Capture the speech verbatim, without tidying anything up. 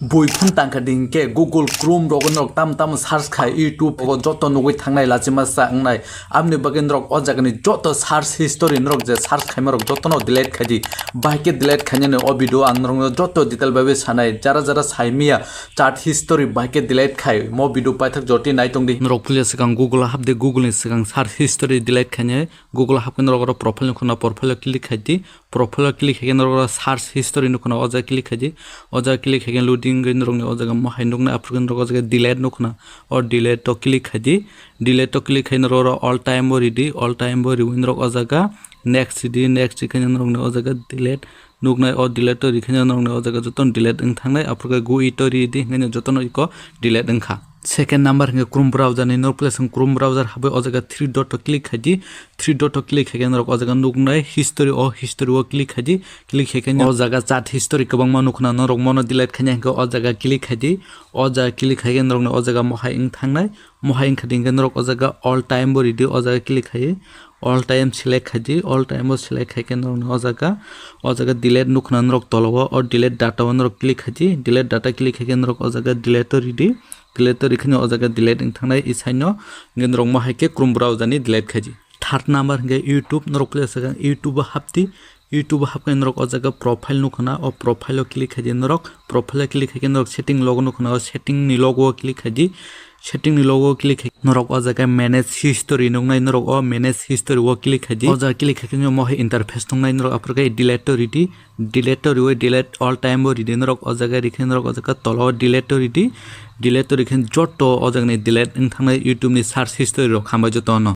Bui phone tangkha di hinkhe Google Chrome rogo norok tam tam search khai, YouTube rogo joto nugwi thangnai, lachima sa wngnai. Aboni bagwi norok o jagani joto search history norok je search khaima rok jotono delete khai di. Bahai khe delete khainani o video ang norokno joto detail bai bai sanai. Jara jara saimiya chat history bahai khe delete khai mo video paithak jotoni naitong di. Norok puila swkang Google o hap di, Google ni swkang search history delete khainai. Google o hap khe norok oro profile nukho na, profile o click khai di. Profile o click khai khe norok oro search history nukho na, o jaga click khai di. O jaga click khai khe loading wngwi norokni o jaga mohai nuknai, aphuru khe norok o jaga delete nukho na, o delete o click khai di. Delete o click khai norok oro all time o ridi, all time o riwi norok o jaga next ridi, next rikhe norokni o jaga delete nuknai, o delete o rikhe norokni o jaga jotono delete wng thangnai, aphuru khe go it o ridi, hinkhe jotono iko delete wngkha. Second number hinkhe Chrome browser ni, norok puila swkang Chrome browser habwi o jaga three dot o click khai di. Three dot o click khai khe norok o jaga nuknai history, o history o click khai di. Click khai khe o jaga chat history kwbangma nukho na, norok mono delete khaina hinkhe o jaga click khai di. O jaga click khai khe norokni o jaga mohai wng thangnai. Mohai wngkha di hinkhe norok o jaga all time bo ridi, o jaga click khai all time select khai di. All time bo select khai khe norokni o jaga, o jaga delete nukho na norok tola o, o delete data o norok click khai di. Delete data click khai khe norok o jaga delete o ridi. Delete o rikhe o jaga delete wng thangnai isaino, hinkhe norok mohai khe Chrome browser ni delete khai di. Third number hinkhe YouTube, norok puila swkang YouTube o hap di. YouTube o hap khe norok o jaga profile nukho na, o profile o click khai di norok. Profile o click khai khe norok setting logo nukho na, o setting ni logo o click khai di. Setting ni logo o click khai norok o jaga manage history nuknai, norok o manage history o click khai di. O jaga click khai khe mohai interface nuknai norok, aphuru khe delete o ridi. Delete o riwi delete all time bo ridi norok, o jaga rikhe norok o jaga tola o delete o ridi. Delete o rikhe joto o jagani delete wng thangnai YouTube ni search history rok hambai jotono.